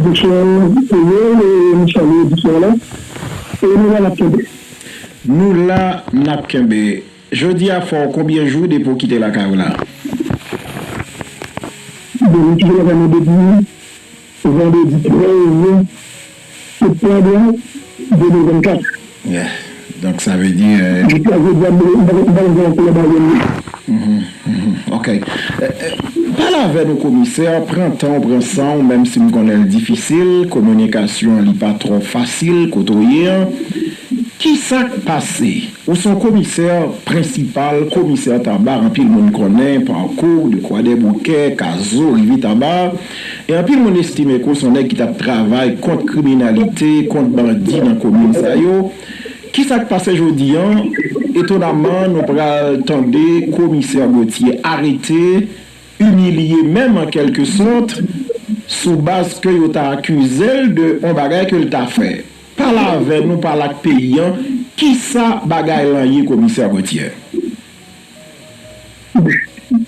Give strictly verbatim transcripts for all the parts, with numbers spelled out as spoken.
Bonswa, Ariel, e m salye oditè la. E nou la n ap kenbe. Nou la n ap kenbe. Jodi a fè w konbyen jou depi w kite lakay ou la? Bon, m kite lakay mwen depi vandredi trèz septanm de mil vennkat. Yeah. Donk, sa vle di, euh, Jiska jodi a, m pa, m pa, m pa gen ankò nan bagay li. Mhm, mhm. Ok. Euh, euh, pale avè nou, komisè, pran tan w, pran san w, menm si m konnen l difisil, kominikasyon an li pa twò fasil kote w ye an. Ki sa k pase? Ou se yon komisè prensipal, komisè Taba, anpil moun konnen pakou w, de Kwadèboukè, Kazo, rive Taba. E anpil moun estime ke w se yon nèg ki t ap travay kont kriminalite, kont bandi nan komin sa yo. Ki sa k pase jodi an? Etonamman, nou pral tande komisè Gauthier arete, imilye menm an kèlke sòt, sou baz ke yo ta akize l de yon bagay ke l ta fè. Pale avè nou, pale ak peyi an, ki sa bagay lan ye, komisè Gauthier?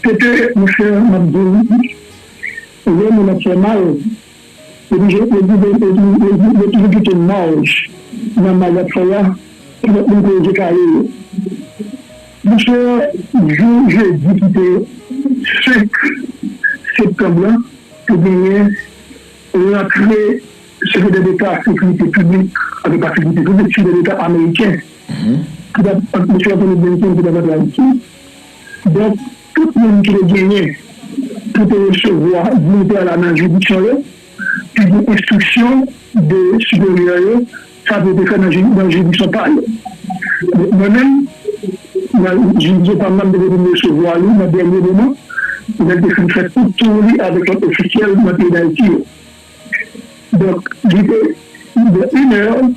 Tete, monchè, m ap di w, lè moun ap fè mal, yo toujou, yo toujou, yo toujou, yo toujou kite maj nan mal y ap fè a, pou lòt moun koze kaye yo. Monchè, jou jedi ki te senk septanm lan, te genyen rantre Sekretè Deta Sekirite Piblik, anfen pa Sekirite Piblik, Sekretè Deta ameriken, ki t ap, mesye Anthony Blinken, ki t ap antre Ayiti. Donk, tout moun ki te genyen pou te resevwa dignitè la nan jiridiksyon yo, te gen enstriksyon de siperyè yo, sa pou te fè nan jiri-, nan jiridiksyon pa yo. Donk, mwen menm, nan jiridiksyon pa m nan, m te gen pou m resevwa li nan dènye moman, lè l te fin fè tout tou li avèk lòt ofisyèl nan peyi Dayiti yo. Donk, li te de inè ven,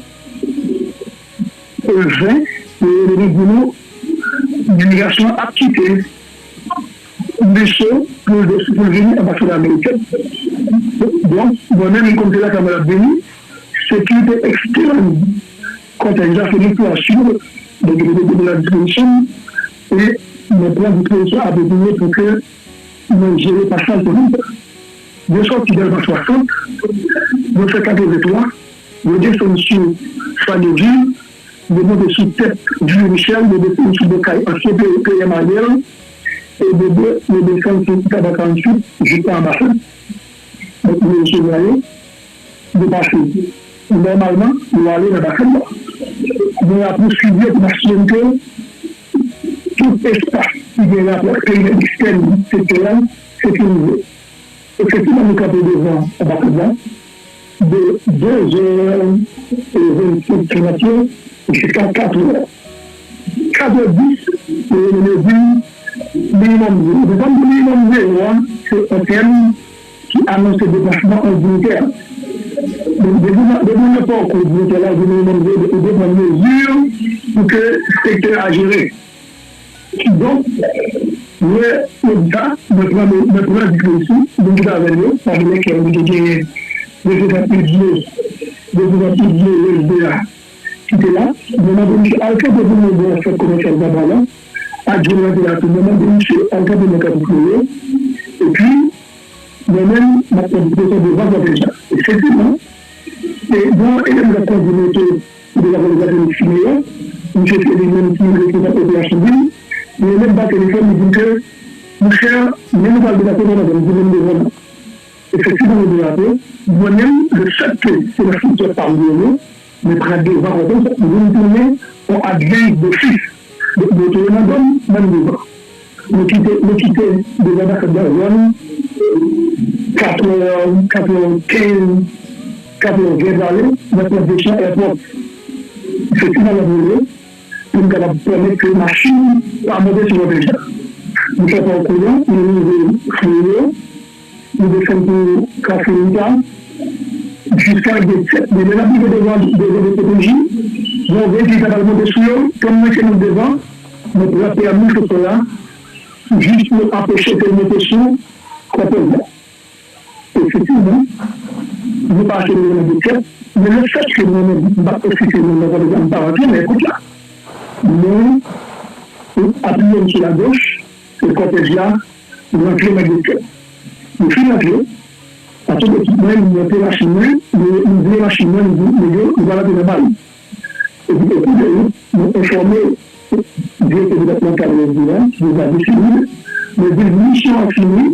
yo rele nou di nou, delegasyon an ap kite veso pou l, pou l vini anbasadè ameriken. Donk, mwen menm, kòm se la sa mwen ap vini, sekirite ekstèn kòtèj la, se nou ki asire. Donk, yo mete moun a dispozisyon m, e mwen pran dispozisyon apwopriye pou ke mwen jere pasaj pou nou. Yo sòti Dèlma swasant, yo fè katrevenntwa, yo desann sou Flaminville, yo monte sou tèt Juli Michel, yo desann sou bò kay ansyen P M Ariel, e de de, yo desann sou Taba karanntuit jiska anbasad. Donk, yo resevwa yo, yo pase. Nòmalman, yo ale nan anbasad la. Mwen ap pouswiv yo pou m asire m ke tout espas ki gen rapò ak perimèt ekstèn sektè a sekirize. Efektivman, nou kanpe devan anbasad la de de zè e vennsenk ki matye jiska kat è. Kat è dis, e, nou di minimòm zewo. Depi minimòm zewo a, se yon tèm ki anonse deplasman yon dignitè. Donk, depi, depi nan pakou dignitè la, gen minimòm zewo, depi pran mezi pou ke sektè a jere. Kidonk, lè yo di sa, mwen pran, mwen pran dispozisyon, mwen di avè yo, sa vle di ke mwen te genyen reprezantan idye, reprezantan idye S D A ki te la, mwen mande misye al kanpe pou mwen bò sèk komèsyal Taba la, adjwen an te la tou, mwen mande misye al kanpe nan kanpe pou yo, epi mwen menm, m ap pran dispozisyon devan kòtèj la. Efektivman, e, gen yon elèv k ap kondui moto, ki te ka konn gade Meksik yo, misye se li menm ki responsab operasyon vil, li menm pa telefòn, li di m ke, monchè, men nou pral deplase pandan m di menm devan nou. Efektivman, nou deplase, mwen menm, le fèt ke se nan fwontyè pa m yo ye, mwen pran devan kòtèj, mwen vin tounen yon advance d'office. Donk, moto yo nan zòn, mwen devan. Nou kite, nou kite devan anbasad la zòn kat è, kat è kenz, kat è ven pale, nan pran Deschamps Airport. Efektivman, n ap woule pou n kapab pèmèt ke machin pa monte sou kòtèj la. Nou fè pakou a, nou rive Fleyo, nou desann pou Kafou Lita, jiska gen sèt. Men lè n ap rive devan, devan de C P J, gen yon veyikil ki pral monte sou yo, tann mwen ke nou devan, mwen pran pèmi chofè a, jis pou anpeche ke l monte sou kòtèj la. Efektivman, nou pase devan nan de tèt, men lefètke mwen menm, m pa t ofisye nan kòtèj la, m pa rantre, men kout la, mwen apiye m sou lagoch, e kòtèj la rantre nan de tèt. Nou fin rantre, Paske mwen, mwen te machin mwen, mwen, mwen vle machin mwen, mwen di, nèg yo, nou pral antre nan bal. Epi, o kou de wout, mwen enfòme direktè depatmantal Lwès de a, ki se Xavier Céline, mwen di l misyon an fini,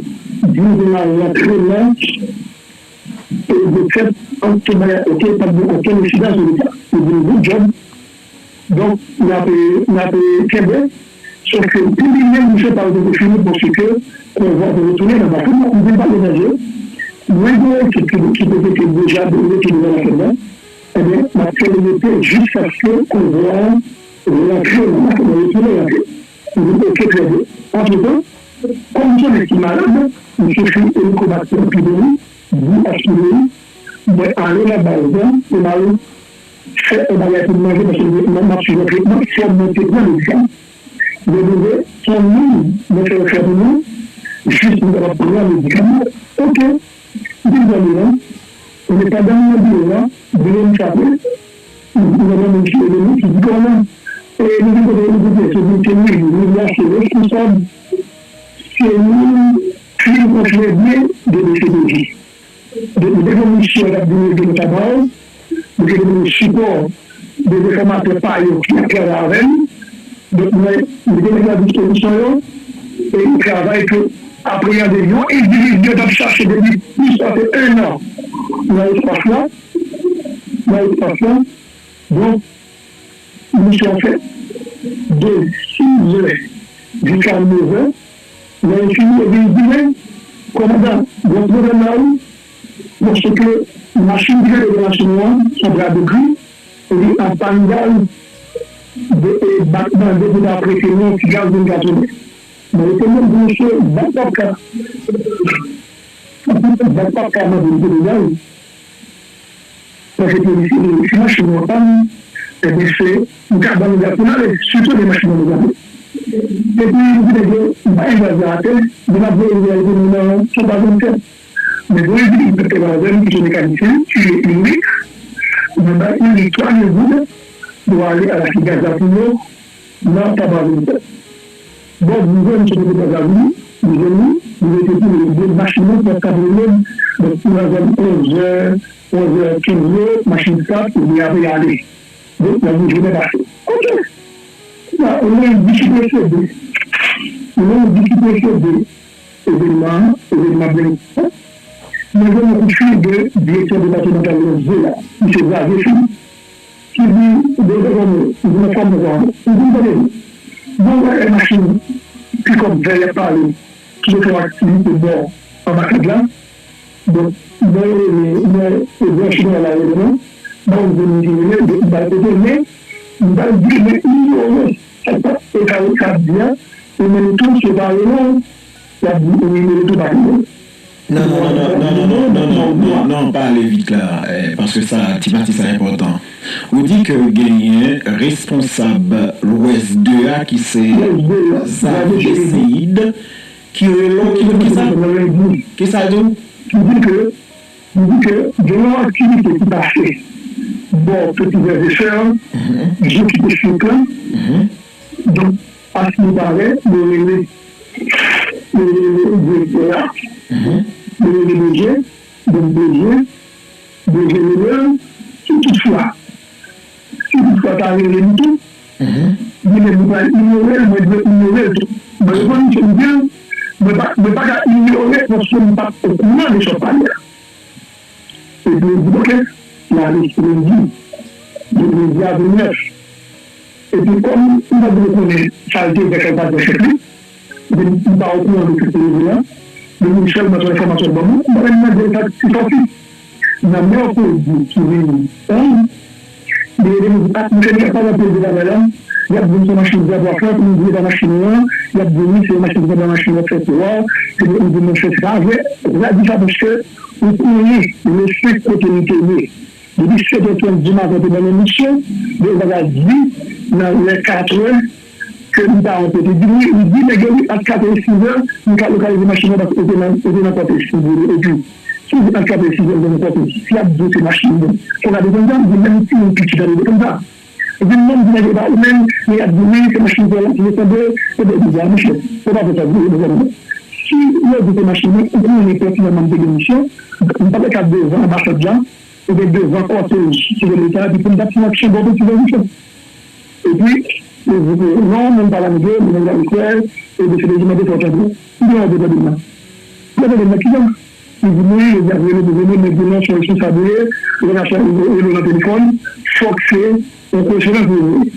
di l la rantre la, e de fèt, ant tout bagay oke, pa t gen okenn ensidan sou leta. Mwen di l good job, Donk, n ap, n ap kenbe. Sòf ke pou li menm, misyon pa l poko fini paske konvwa pou retounen nan Bafouman. M vin pale nan je. Mwen gen yon ekip ki, ki te mete deja de rete devan Bafouman. Ebyen, m ap fè l rete jiskaske konvwa a rantre nan Bafouman, retounen rantre. M di, oke, trè byen. Antretan, kòm se yon nèg ki malad, misye fè elikobakter anpil de li, di aspire, mwen ale nan baz la, pou m al fè yon bagay pou m manje, paske m, m ap swiv yon tretman, fò mwen te pran medikaman. Mwen rive, fò mwen, mwen fè yon fè pou mwen, jis mwen kapab pran medikaman. Oke, m te pran li la, men pandan m nan biwo a, biwo m frape, m nan moun ki rele mwen, ki di, kòman? E nou te kote nou te se moun te wi, nou la se responsab, se moun ki konseye de B C P J. Donk, nou te gen yon misyon k ap vini de Matabaw, nou te gen yon sipò de enfòmatè pa yo ki ap travay avè n. Donk, mwen, nou te met a dispozisyon yo, e yon travay ke apreyande yon endividi yo t ap chache depi plis pase en an nan espas la, nan espas la. Donk, misyon fèt de sizè jiska nevè. Lè yo fini, yo vin di, men, kòmandan, gen yon pwoblèm la, wi. Paske machin ki rete nan machin nan, se yon bra de gri, epi an pàn gaz, de, e, Bak mande pou ta prete nou yon ti gaz pou n ka tounen. Mwen rete menm pou misye, Bak p ap ka, Bak p ap ka mande m prete gaz. Paske polisye, si machin nou an pàn, ebyen, se, m ka ban nou gaz pou n ale, sitou lè machin nan degaje. Epi, m di nèg yo, m pa gen gaz la atè, men m ap voye l pou nou nan Taba vennsèt. Men voye di m, mèt travay avè m, ki se mekanisyen, ki se Ulrich, mwen bay Ulrich twa mil goud pou ale achte gaz la pou yo, nan Taba vennsèt. Bon, nou jwenn sou kote gaz la vini, nou jwenn li, nou rete pou nou de machin nan pou ap ka rele m. Donk, pou nan zòn onz è, onz è kenz yo, machin start, epi apre y ale. Donk, nan nou jounen pase. Oke. Sa, ou menm, di ki presede. Ou menm, di ki presede. Evenman, evenman byen. Mwen jwenn yon kout fil de direktè depatmantal Lwès de la, misye Xavier Philippe, ki di, de, de, de, de, m vin enfòme w, m vin tande w. Bon, wè, e machin pikòp vè y ap pale, ki te fè yon aktivite bò anbakad la. Donk, mwen rele, mwen branche nan la rele non, mwen vin di rele, de, m ba l kote, men, m ba l di, men, inyore sa k ap, e sa, sa ap di a, e menm tou, se pa rele w, y ap di, ou rele tou pa rele w. Non, non, non, non, non, non, non, non, non, non, non, pa ale vit la, eh, paske sa, ti pati sa enpòtan. Ou di ke genyen responsab Lwès de a ki se Xavier Seid, ki rele w, ki, ki sa? Ki sa l di w? Ki di ke, li di ke gen yon aktivite ki pase bò Petit Frè Zesè, je ki te fèt la. Donk, aske li parèt, yo rele, yo rele direktè a, yo rele D G, donk D G, D G rele l, si toutfwa, si toutfwa ta rele m tou, li menm li pral inyore l, mwen dwe inyore l tou. Mwen reponn misye, m di l, mwen pa, mwen pa ka inyore paske m pa t okouran de sa w pale a. Epi yo di, oke, l ale lendi, de lendi a vennèf. Epi kòm m pa t vle konnen sa l te fè, sa l pa t fè chèf li, epi m pa okouran de tout pwoze a, men m sèlman se yon enfòmasyon l ban mwen, m pa menm mande l sa ki sòti. Nan mèkredi ki vini onz, li rele m, di, ah, mesye, m t ap pale anpil de bagay la, y ap di m se machin Dyab w ap fè, pou m di se pa machin ou an, y ap di wi, se machin, se pa machin w ap fè pou ou a, epi m di, monchè, se pa vre, ou pa di sa paske ou konnen le senk kote li te ye. Depi sèt è trant di maten, te ban nou misyon, de bagay di nan lè kat è, ke m ta yon kote. Di wi, li di nèg yo wi, ant kat è e sis è, m ka lokalize machin nan paske ou te nan, ou te nan kòtèj sivil. Epi, si w di ant kat è e sis è, m te nan kòtèj, si y ap di w se machin mwen, fò w ka defann sa, m di menm timoun piti ta dwe defann sa. Epi, m menm di nèg yo pa ou menm, men y ap di wi, se machin frè la ki desann, ebyen, di a, monchè, fò w pa fè sa, di, di, di, di. Si yo di se machin mwen, ou konnen pèsonèlman m te gen misyon, m pa t ka devan anbasad la, oubyen devan kòtèj chèf de Leta, epi pou m t ap fè yon aksyon bò kote revolisyon. Epi, yo di ke non, moun pa ka nègre, moun pa ka nègre, e de se de mande fò tande. Kounya yo te tande m nan. Yo tande m nan kijan? Li di, "Moyiz, y ap rele pou vini, men di non, se responsab ou ye, relasyon ou rele nan telefòn, fòk se yon korespondan pou ou voye."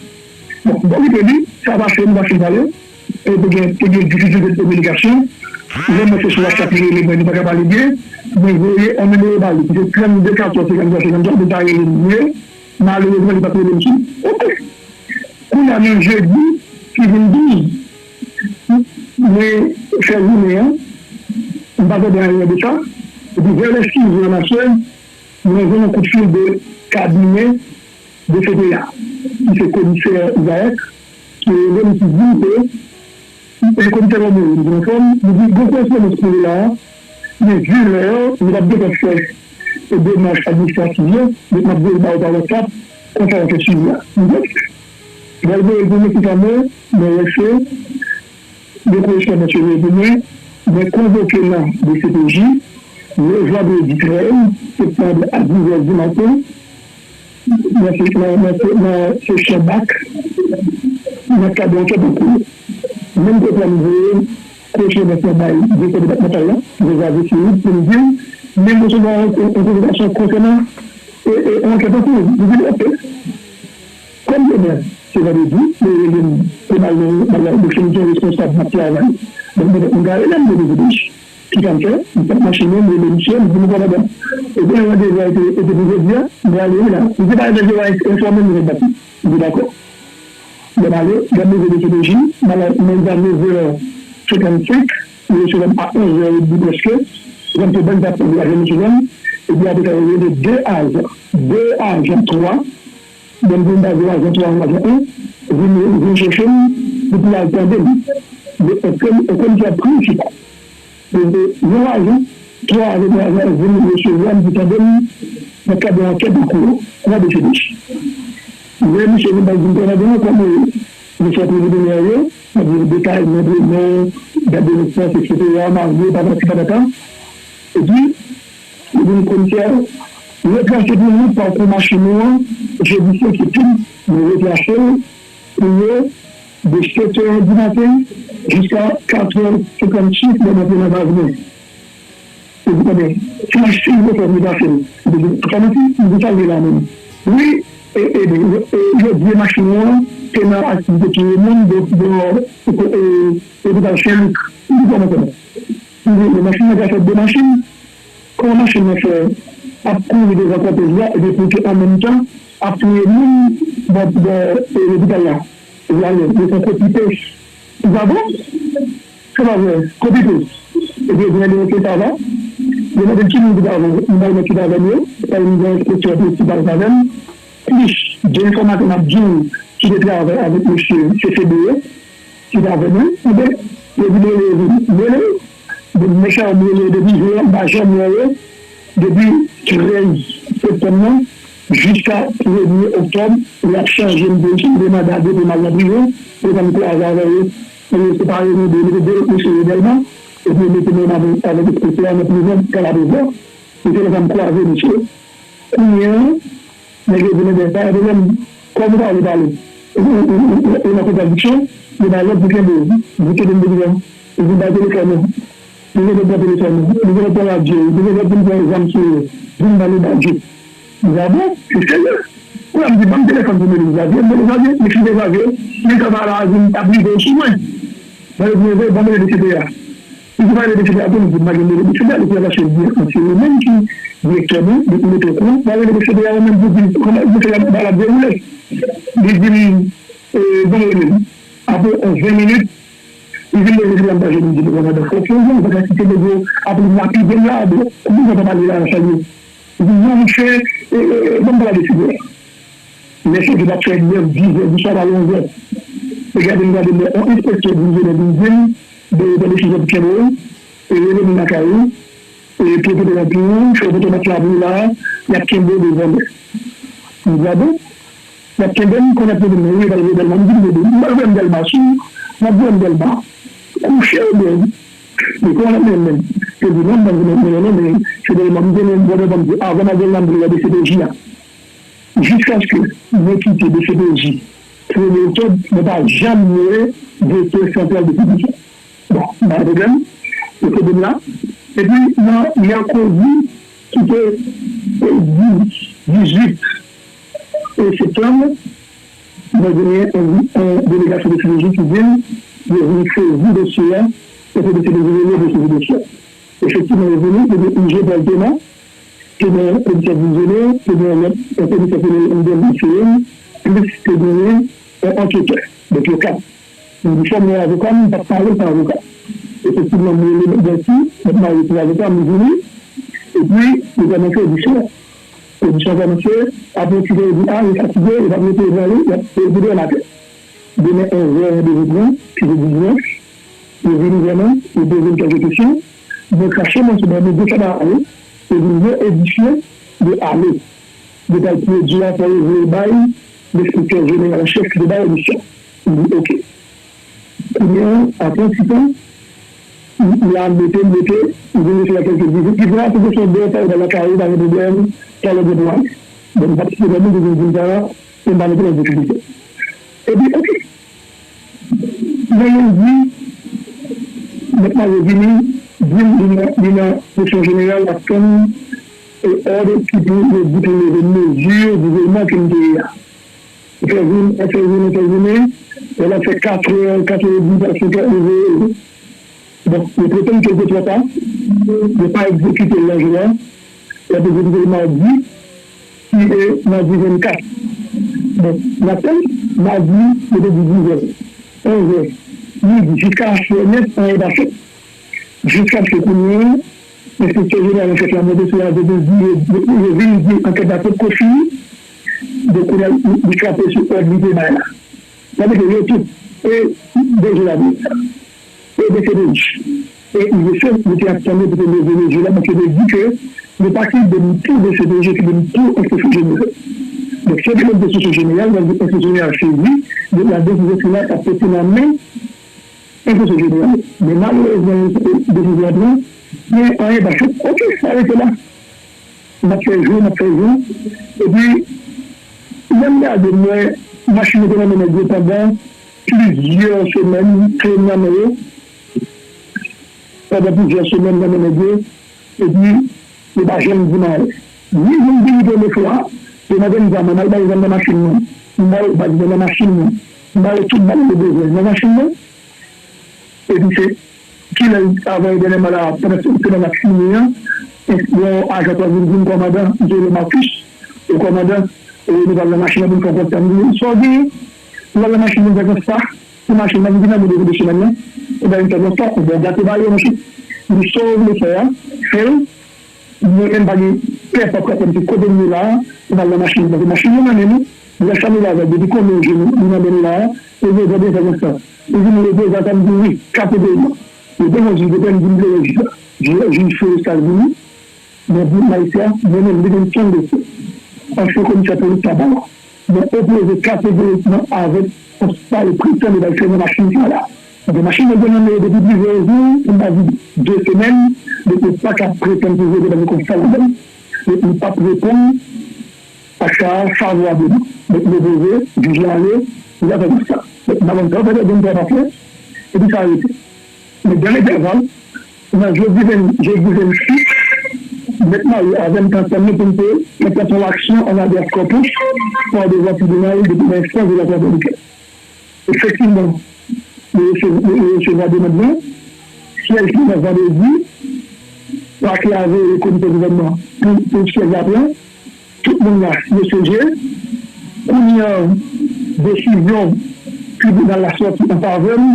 Bon, bò kote li, sa pase, nou pa fin pale, e te gen, te gen difikilte de kominikasyon. Lè mwen se sou WhatsApp li rele mwen, nou pa ka pale byen, mwen voye yon nimewo ba li, ki se trannde katòz senkanntwa senkanntwa, pou l ta rele m, men malerezman, li pa t rele m sou li. Oke. Kounye a, nan jedi ki vin douz, mwen fè jounen an, m pa tande anyen de sa. Epi vè lè sis jou an aswè, mwen jwenn yon kout fil de kabinè de C P A, ki se komisè Isaac, ki rele m, ki di m ke, e komisè Moyiz, m di anfòm, li di, "Gon korespondans pou ou la, men vi lè, nou p ap gentan fè e demach administrativ yo, donk m ap voye l ba ou pa WhatsApp, konsa w ap fè swivi a." M di, "Oke." Mwen voye l pou mwen, ki sa mwen, mwen wè se de korespondans yo voye pou mwen, mwen konvoke nan D C P J, le vandredi trèz septanm a dis è di maten, nan se-, nan, nan se-, nan sesyon bak, nan kad yon ankèt an kou. Menm kote a m voye korespondans lan bay direktè depatmantal la, José Philippe, pou m di l, men m resevwa yon, yon konvokasyon konsènan, e, e, yon ankèt an kou. Li di m, "Oke." Kòm demen se vandredi, yo rele m pou m al nan, m al nan, m gen yon responsab m ap travay. Donk, mwen, mwen gade lè m rele Debich. Ki sa m fè? M pran machin mwen, m rele misye, m di, "Mon kòmandan, ebyen, randevou a te, te pou jodi a, m prale wi la." Li di, "Pa gen nèg yo va enfòme m, nou va bat." M di, "Dakò." Lè m ale, lè m rive D C P J, m al, m rive a nèf è senkannsenk, yo resevwa m a onz è edmi prèske, yo fè m fè bann zafè avèk mesye dam, epi apre sa, yo rele de ajan, de ajan, twa, Donk, pou m pa di ajan twa, ajan en, vin, vin chèche m, pou pou al tande m. Men, e, e, e, komisè prensipal. Donk, yon ajan, twa ajan, twa ajan vin resevwa m pou tande m nan kad yon ankèt an kou nan D C P J. Lè misye vin bay di m, "Kòmandan, kòman yo?" Misye prezante m yo, mwen di detay, mwen di non, dat de nesans, etsetera, marye, patati patata. Epi, li di m, "Komisè, retrase pou nou pakou machin ou an, jodi senk septanm, nou retrase l pou yo de sèt è di maten jiska kat è senkannsenk lè m antre nan baz mwen." Li di, "Tande, se machin ou fè retrase l." Li di, "Sa manti?" M di, "Sa l ye la menm?" "Wi, e, e, e, e, jodi machin ou an te nan aktivite touye moun, de, de, e, e, lopital Sen Lik." M di, "Kòman, kòman?" M di, "Men machin nan ka fè de machin. Kòman machin nan fè ap kouri devan kòtèj la epi pou te an menm tan ap touye moun bò, bò, e, lopital la?" Vwala, yo fè kopi pes. M di, "A bon? Se pa vre, kopi pes." Epi yo di, "Mande yo se sa va." Yo mande m ki moun ki t avè m, m bay nèg ki t avè m yo, e m gen enspektè prensipal avè m, plis de enfòmatè m ap di w ki te travay avèk mesye C C B yo. Ki t avè mwen, enben, yo di m rele yo vini. M rele yo. Donk, mesye yo, m rele yo depi jodi a, m pa janm wè yo. Depi trèz septanm nan, jiska premye oktòb, y ap chanje m de, de manda, depi m al nan prizon, yo fè m kwaze avè yo. E yo separe nou de, mete de lòt mesye yo Dèlma, epi yo mete mwen avèk, avèk enspektè a nan prizon, Kalaprezwa. E se konsa m kwaze misye. Kounye a, nèg yo di, "Men, pa gen pwoblèm, kòm ou pa vle pale, ou, ou, ou, ou, ou nan kontradiksyon, yo bay lòd pou kenbe w." Di, "Kenbe m pou kisa?" Li di, "Bay telefòn ou." Li di, "Pran telefòn ou." Li di, "Pran radyo." Li di, "Pran pou m pran zam sou yo." Vin ban nou radyo. M di, "A bon? Se serye?" Kounye a m di, "Ban m telefòn pou m rele Xavier." M rele Xavier, li fin rele Xavier, men sa va la vin ap rive sou mwen. Mwen rele, mwen rele, mwen rele D C P A. Li di, "Pa rele D C P A tou." M di, "M pa gen rele D C P A, li di, paske li di, se yo menm ki direktè nou, li mete w okouran, pa rele D C P A ou menm pou di, kòman, pou fè la, ba la dewoule." Li di m, e, "Bon, rele m." Apre, an ven minit, li vin rele, li di, "M pa jwenn," li di, "kòmandan, fòk fè yon jan, ou pa ka kite nèg yo ap lapide m la, bro. Kòman sa pa pale la, sa ye?" Li di, "Non, monchè, e, e, e, ban m pale de sijè a." Lè sa te ap fè nèf, dis è, di swa pral onz è. E gade m, gade m, yon enspektè vin jwenn mwen, vin di m, "Bon, yo pran desizyon pou kenbe w, e rele moun lakay ou, e pou yo pote w pou ou, fè yo pote w nan klavye la, y ap kenbe w devan mwen." M di, "A bon?" Y ap kenbe m, kounye a ap kenbe m, wi, y ap al voye Dèlma. M di, "M voye Dèlma, si w ap voye m Dèlma, kouche oubyen Li kon ap mennen m, te di non, ban m mennen non, men se de lè m ap mennen m, bòdè ban m di, avan m al nan m te gade D C P J a. Jiskaske mwen kite D C P J premye oktòb, mwen pa janm wè direktè santral de piblik la. Bon, pa gen pwoblèm, yo te di m la. Epi, nan mèkredi, ki te dizuit septanm, mwen genyen yon delegasyon de D C P J ki vin, yo vin sezi dosye a, epi de sezi dosye a. Efektivman, yo vini, te gen I G Paul Thomas, te gen komisè Dizone, te gen yon komisè Fenel Andem Iseyen, plis te genyen yon anketè. Donk, yo kat. Mwen di fò mwen avoka m, m p ap pale san avoka. Efektivman, mwen rele mèt Bèti, mèt Mayo pou avoka m, li vini, epi li kòmanse odisyon an. Odisyon an kòmanse, apre yon ti tan, yo di, a, yo fatige, yo p ap rete pale, y ap goudè matè. Demen onzè, randevou pran, ki se diznèf, yo vini vrèman, yo poze m kèlke kesyon, mwen krache, mwen se ban yo de sa ba yo, yo di non, odisyon, yo ale. Yo pral pwodui rapò yo voye bay lenspektè jeneral an chèf ki te bay odisyon. M di, oke. Kounye a, apre yon ti tan, la mete, mete, m vin resevwa kèlke vizit. Ki vin ap kesyon de pa yo lakay ou, pa gen pwoblèm, talè gen pou ale. Bon, m pa t kite moun ki vin di m sa, e m pa mete nan difikilte. Epi, oke. Nan lendi, mèt Mayo vini, di m li nan, li nan direksyon jeneral, l ap tann, e, òd ki pou yo di pou leve mezi d'izoleman ke m te ye a. Fè vin, fè vin, fè vin, lè l ap fè katrè, katrè edmi, senk è, rive. Bon, yo pretann ke l te twò ta, yo pa egzekite l nan jou a, y ap egzekite l madi, ki, e, madi vennkat. Bon, n ap tann, madi, yo te di dizè, onzè, midi, jiska aswè nèt, anyen pa fèt. Jiskaske kounye a, enspektè jeneral an chèf la monte sou la, yo di, yo, yo vin di ankèt la potko fini, donk kounye a, li, li frape sou òd li te bay la. Sa vle di yo tout, e D G la di sa. E D C P J, e I G C, nou te ap tann yo pou te leve mezi la, paske yo te di ke yo pa kite m pou D C P J, kite m pou enspeksyon jeneral. Donk, si yo te mete enspeksyon jeneral, sa vle di enspeksyon jeneral sezi, donk la desizyon final ap pote nan men enspeksyon jeneral. Men malerezman, desizyon an pran, men anyen pa fèt. Oke, sa rete la. N ap fè jou, n ap fè jou. Epi, lè m gade, m wè machin yo te nan men nèg yo pandan plizyè semèn, ke m nan men yo. Pandan plizyè semèn, nan men nèg yo. Epi, yo pa janm di m anyen. Ni jou m vini premye fwa, yo mande m zam, m al ba yo zam nan machin nan. M ba yo bal nan machin nan. M ba yo tout bagay yo bezwen nan machin nan. Epi se kilè, avan dènyèman la, pandan semèn ap fini an, yon ajan twazèm vin, kòmandan, Jere Marcus, e kòmandan, e nou pral nan machin nan pou n fè yon konsèy. M di, sa w genyen? Nou pral nan machin pou n fè konsèy. Pou machin nan, m di nan mwen depi de semèn nan, e ben, m fè konsèy, e ben, gate ba yo, monchè. M di, sa w vle fè a, fè l. Mwen menm pa gen pè, pa pran kòm se kote m ye la a, pou m al nan machin, paske machin yo nan men nou, lè sa nou la avè, depi konnen je nou, nou nan men nou la a, e je jodi a fè konsa. Li di nou repoze atann pou wi, kategorikman. Yo te yon jij, yo te di m plede jij la. Jij, jij Florestal vini, mwen di Maisya, mwen menm, li gen tann de se. Ansyen komisè polis Tabala. Mwen opoze kategorikman avèk konsta yo pretann yo bay fè nan machin sa la. Paske machin yo gen nan men yo depi plizyè jou, pou n pa di de semèn, donk yo pa ka pretann pou yo te bay konsta ladan l. Donk li p ap reponn a sa favorableman. Donk m opoze, jij la ale, li va fè konsta. Donk madanm sa yo fè de bon travay, epi sa rete. Men dan lentèval, nan jodi ven, jodi vennsis, mèt Mayo avè m t ansanm nou pou n te, pou n te pran aksyon an habeas corpus, pa devan tribinal depi nan enstans de la Cour dominicaine. Efektivman, yo resevwa, yo resevwa demann nan, syèj li nan vandredi, pakè a voye komisè gouvènman pou, pou syèj la pran, tout moun la, yo seje, kounye a, desizyon tribinal la sòti an favè m,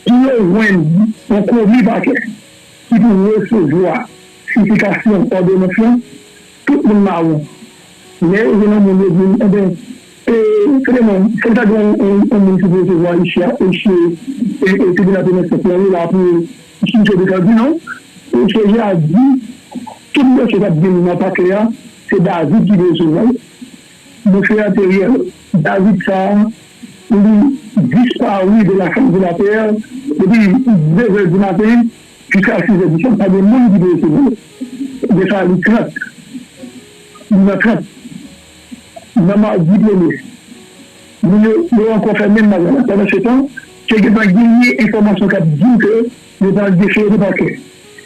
pou yo jwenn yon komi pakè ki pou resevwa siyifikasyon òdonans lan, tout moun mawon. Lè yo jwenn yon moun, yo di, enben, e, Filemon, fò n ta gen yon, yon, yon moun ki pou resevwa isi a, isi, e, e, tribinal premyè enstans lan, wi, la pou isi misye dekal di non. E, seje a di, tout mesye k ap vin nan pakè a, se David ki pou resevwa yo. Monchè, te reyèl. David sa a, li disparu de la face de la terre depuis deux heures du matin jusqu'à six heures du soir. Pa gen moun ki te resevwa l. Desalin trant, Limnan trant, nan madi premye, moun yo, yo ankò fè menm bagay la. Pandan se tan, te gentan genyen enfòmasyon k ap di ke yo pral defere nan pakè.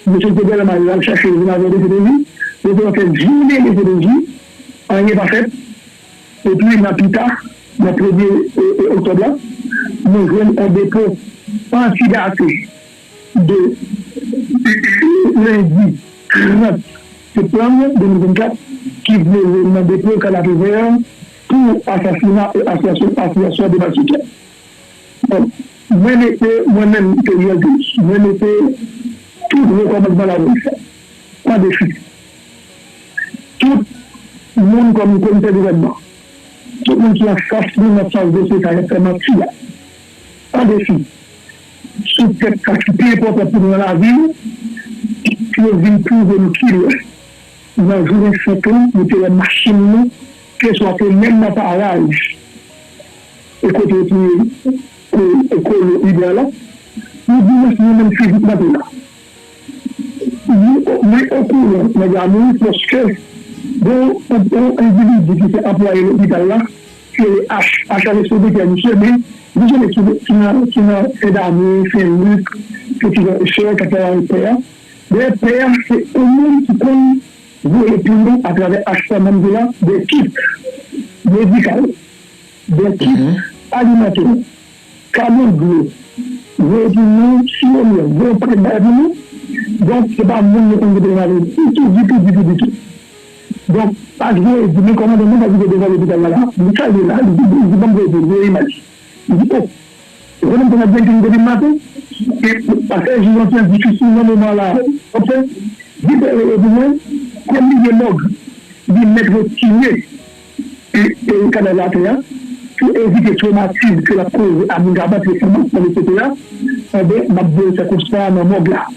Mesye Gobèlè Mayo al chache yo vin avè de C P J, yo te fè jounen de C P J, anyen pa fèt. Epi nan pita, nan premye, e, e, oktòb la, nou jwenn yon depo antidate de lendi trant septanm de mil vennkat ki vle nan depo Kanapevè pou asasina e asosyasyon, asosyasyon de malfektè. Bon, mwen mete, mwen menm, Teriel Denis, mwen mete tout wo kòmandman lapolis la an defi. Tout moun kòm komisè gouvènman, tout moun ki anfas nou nan fas dosye sa y ap fè manti a, an defi, sou tèt sa ki pi enpòtan pou nou nan lavi nou, pou yo vin pwouve nou kilè nan jounen senk lan, nou te wè machin nou, keswa te menm nan paraj, e kote yo touye, e, e kolo Iber la, nou di mwen si nou menm fizikman te la. Mwen, mwen okouran nèg la mouri paske gon yon, yon endividi ki se anplwaye lopital la, ki rele H, H a resevwa misye, men misye ki, ki nan, ki nan Sendami, Senlik, Peti Frè, k ap travay avèk pè a. Dayè, pè a se yon moun ki konn voye pou nou atravè H sa m di la, de kit medikal, de kit alimantè, kamyon dlo, voye pou nou, siwo myèl, voye yon pakèt bagay pou nou. Donk, se pa moun yo konn kote yo ale ditou, ditou, ditou, ditou. Donk, H voye di, men kòmandan, mwen pa kite devan lopital la, la. Li salye la, li di, li di, ban m voye pou voye imaj. Li di, o, ou konnen m konn ap byen depi maten, e pase jou an difisil nan moman la, w ap fè, di bèl rele pou mwen, kòm li gen mòg, li mèt retire e, e kadav la atè a, pou evite twomatis ke l ap koze a moun k ap antre san mask, etsetera, enben, m ap voye fè konsta a nan mòg la.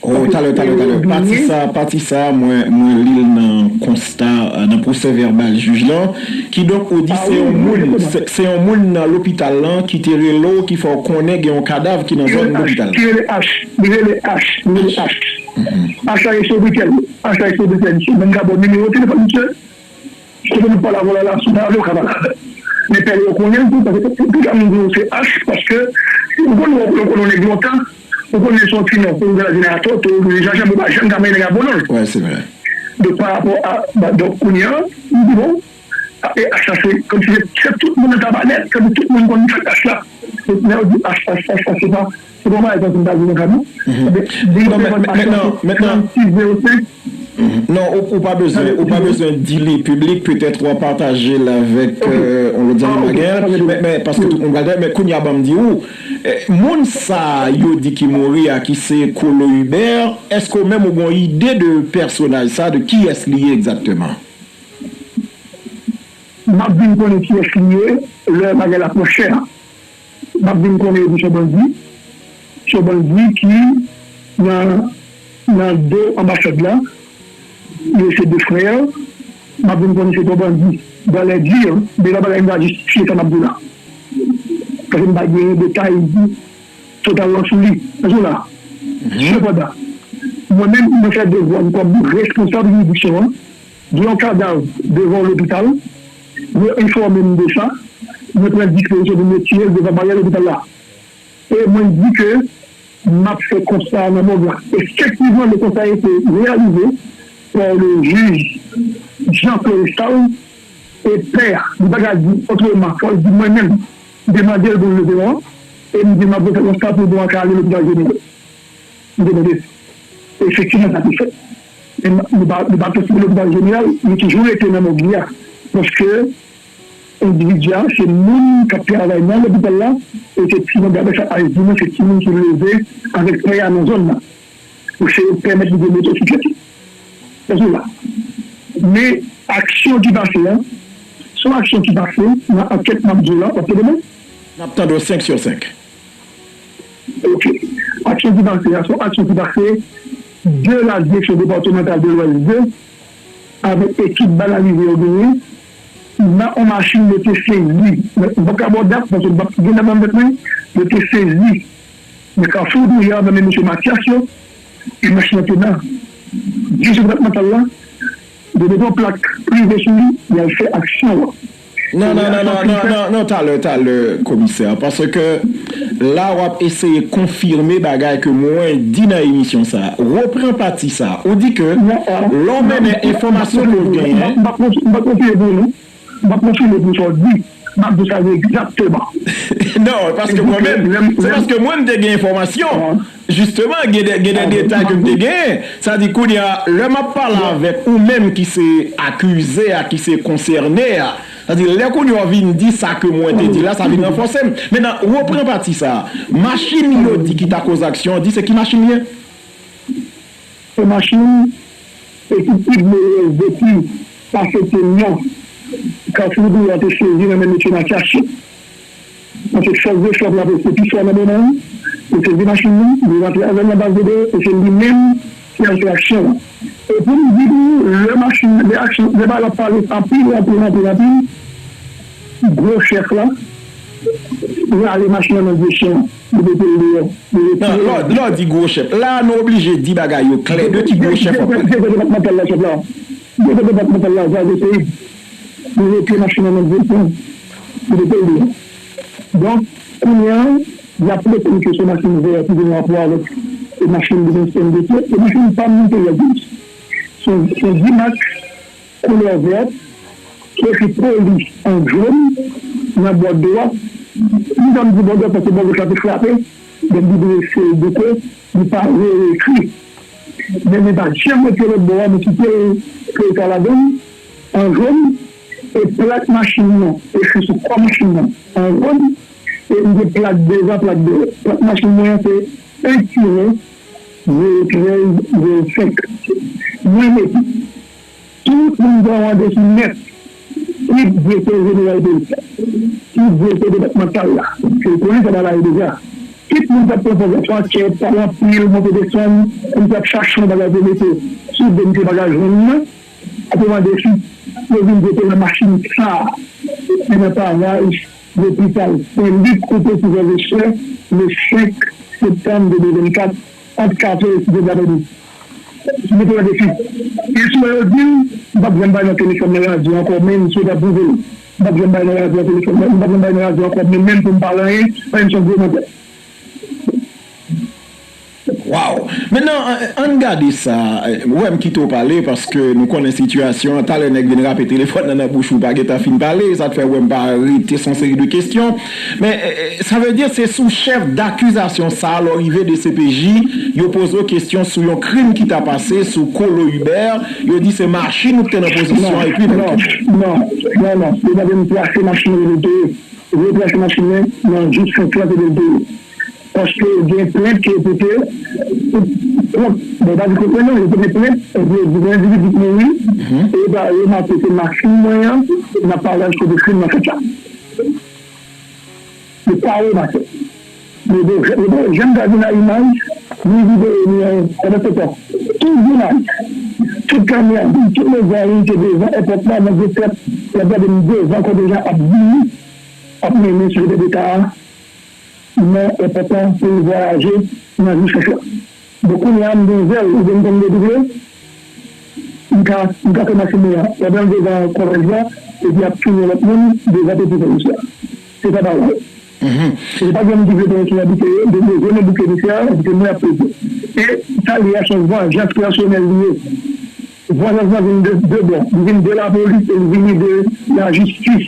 O, talè, talè, talè. Pati sa, pati sa, mwen, mwen li l nan konsta, nan pwosè vèbal jij lan. Kidonk, ou di se yon moun, se, se yon moun nan lopital lan ki te rele w, ki fè w konnen gen yon kadav ki nan zòn lopital lan. Ki rele H, li rele H, li rele H. H a rele Sobriquel, H a rele Sobriquel, misye menm ka ba w nimewo telefòn misye. Kote nou pale avè w la, la, sou pale, w ka pale avè l. Men pè yo konnen l tou, paske tout moun di w se H, paske ou konn, ou konn yon nèg lontan, ou konnen se yon ti non, ou konn jeneratò, tou, Jan Jan Bouba, Jan Gamen nèg a bon non. Wi, se vre. Donk, pa rapò a, ba, donk, kounye a, m di bon, e H la se, kòmsi se, se tout moun nan Tabanèt, kòmsi tout moun konn fèt H la. Donk, lè yo di H, H, H, H, se pa, se pa yon bagay tankou m ta di nan ka nou. Ebyen, li te vann machin se trannsis zewo senk. Non, ou, ou pa bezwen, ou pa bezwen di li piblik, petèt w a pataje l avèk, euh, yon lòt zanmi m a gen, men, men, paske tout moun pral tande, men kounye a ban m di w, eh, moun sa yo di ki mouri a, ki se Kolo Hubert, èske w menm ou gen yon ide de pèsonaj sa, de kiyès li ye egzakteman? M ap vin konnen kiyès li ye lè bagay la pran chè a. M ap vin konnen epi se yon bandi, se yon bandi ki nan, nan do anbasad la, yo se de frè, m ap vin konnen se yon bandi. Dans les dires, men lè bagay m va jistifye sa m ap di w la. Paske m pa gen detay total lan sou li. Èske w la? Sepandan, mwen menm, mwen fè devwa m kòm responsab jiridiksyon an, gen yon kadav devan yon lopital, yo enfòme m de sa, mwen pran dispozisyon pou m retire l devan baryè lopital la. E mwen di ke m ap fè konsta a nan mòg la. Efektivman, le constat a été réalisé par le juge Jean Florestal, e pè a, li pa ka di otreman, fò l di mwen menm, m te mande l pou l leve non an, e m di m ap fè konsta pou bon an ka ale lopital jeneral. M te mande. Efektivman, sa te fèt. Men nou pa, nou pa transfere lopital jeneral, li toujou rete nan mòg li a. Paske endividi a, se moun k ap travay nan lopital la, e se timoun, daprè sa H di mwen, se timoun ki leve avèk pè a nan zòn nan. Pou se yo pèmèt li gen motosiklèt li. Èske w la? Men aksyon ki pase a, se yon aksyon ki pase nan ankèt m ap di w la, w ap tande mwen? N ap tande w senk sou senk. Ok. Aksyon ki pase a, se yon aksyon ki pase de la Direction Départementale de l'Ouest de, avèk ekip banalize yo genyen, Nan yon machin yo te sezi, m p ap ka ba w dat, paske m p ap gen dat nan tèt mwen, yo te sezi nan Kafou Douyar, nan men mesye Matyas yo, e machin nan te nan dizon depatmantal la, yo mete yon plak prive sou li, y al fè aksyon an. Non, non, non, non, non, non, non, talè, talè, komisè, paske la w ap eseye konfime bagay ke mwen di nan emisyon sa. Repran pati sa. Ou di ke lè w mennen enfòmasyon ke w genyen. M pa konfime pou ou, non. M pa konfime pou sa w di. M ap di sa egzakteman. Non, paske mwen menm, se paske mwen m te gen enfòmasyon. Jisteman, gen de, gen de detay ke m te genyen. Sa di, kounye a, lè m ap pale avèk ou menm ki se akize a, ki se konsène a, sa di, lè kounye a w vin di sa ke mwen te di la, sa vin ranfòse m. Mentnan, repran pati sa a. Machin yo di ki ta koz aksyon an, di se ki machin li ye? Se machin ekip Igbo Reyes depi pase Tenyon, Kafou Douyar te sezi nan men mesye Matyas yo. Paske fòs de frap la prèske pi fò nan moman an, yo sezi machin nan, yo rantre avè l nan baz de done, e se li menm ki al fè aksyon an. E pou m di pou ou, lè machin, lè aksyon, lè bagay la ap pale anpil, anpil, anpil, anpil, gwo chèf la rale machin nan nan direksyon an, li mete l deyò, li retire l. Non, lè w, lè w di gwo chèf, la a nou oblije di bagay yo klè, de ki gwo chèf w ap pale? Direktè depatmantal la, chèf la. Direktè depatmantal la, Jacques Seid, li retire machin nan nan direksyon an, li mete l deyò. Donk, kounye a, y ap rekonèt ke se machin vè ki gen rapò avèk machin de S N D C, e machin pa m nan peyi a, se yon, se yon D-Max koulè vèt, ki ekri polis an jòn nan bò dwat. M janm di bò dwat paske bò goch la te frape, men m di se l bouke, li pa reekri. Men, men pa janm retire lòt bò a, men kite l pou l ka ladan l, an jòn, e plak machin nan, ekri sou kò machin nan, an jòn, e m gen plak devan, plak dèyè. Plak machin mwen an se en tirè zewo trèz zewo senk. Mwen mete Tout moun ta mande sou nèt, kit direktè jeneral polis la, kit direktè depatmantal la, se konnen sa bagay deja. Kit moun k ap pran pòz ankèt, pale anpil, monte desann, kòmsi ap chache yon bagay pou mete sou do m ke pa ka jwenn nan, ap mande si yo vin mete nan machin sa a, ki nan paraj lopital Sen Lik kote ki fè vechè le senk septanm de mil vennkat, ant katrè e sis è dapre midi. Mete nan defi. E si mwen yo di m, m p ap janm bay nan telefòn nan radyo ankò, menm si yo ta pwouve l. M p ap janm bay nan radyo telefòn nan, m p ap janm bay nan radyo ankò, men menm pou m pale anyen, pa yon gwo mantè. Waw! Mentnan, ann gade sa. Ou wè m kite w pale paske nou konnen sitiyasyon an. Talè nèg vin rape telefòn nan nan bouch ou, pa gentan fin pale. Sa k fè w wè m pa rete sou yon seri de kesyon. Men, e, e, sa vle di se sou chèf dakizasyon sa a, lè w rive D C P J, yo poze w kesyon sou yon krim ki ta pase sou Colo Hubert, yo di se machin ou ki te nan pozisyon an epi menm non, non, non, non, yo pa te trase machin nan kote l te ye. Yo trase machin nan nan jou senk lan kote l te ye. Paske gen plent ke yo pote kont, bon, pa di kont mwen non, yo pote plent, epi yo di gen endividi ki mouri, e yo pa remake se machin mwen an, nan paraj kote krim nan fèt la. Yo pa remake. Yo pa, yo pa janm gade nan imaj, ni videyo, ni anyen. Pandan se tan, tout jounal, tout kamera, tout medya yo te devan èpòt la, nan gwo tèt, y ap gade m devan kontinjan ap vini, ap mennen sekretè deta a nan èpòt la pou l vwayaje nan jou senk lan. Bon, kounye a, m gen zèl, oubyen m konn dedoble, m ka, m ka fè mache mwen an pandan l devan kòlèj la, epi ap tounen lòt moun devan peti komisè a. Se sa bagay. Se pa granmoun ki vle pran sou abite yo, yo bezwen nan bouk emisè a, epi se mwen ap peze. E sa li a se yon vanjans pèsonèl li ye. Vanjans lan vin de, de bò. Li vin de lapolis e li vini de lajistis.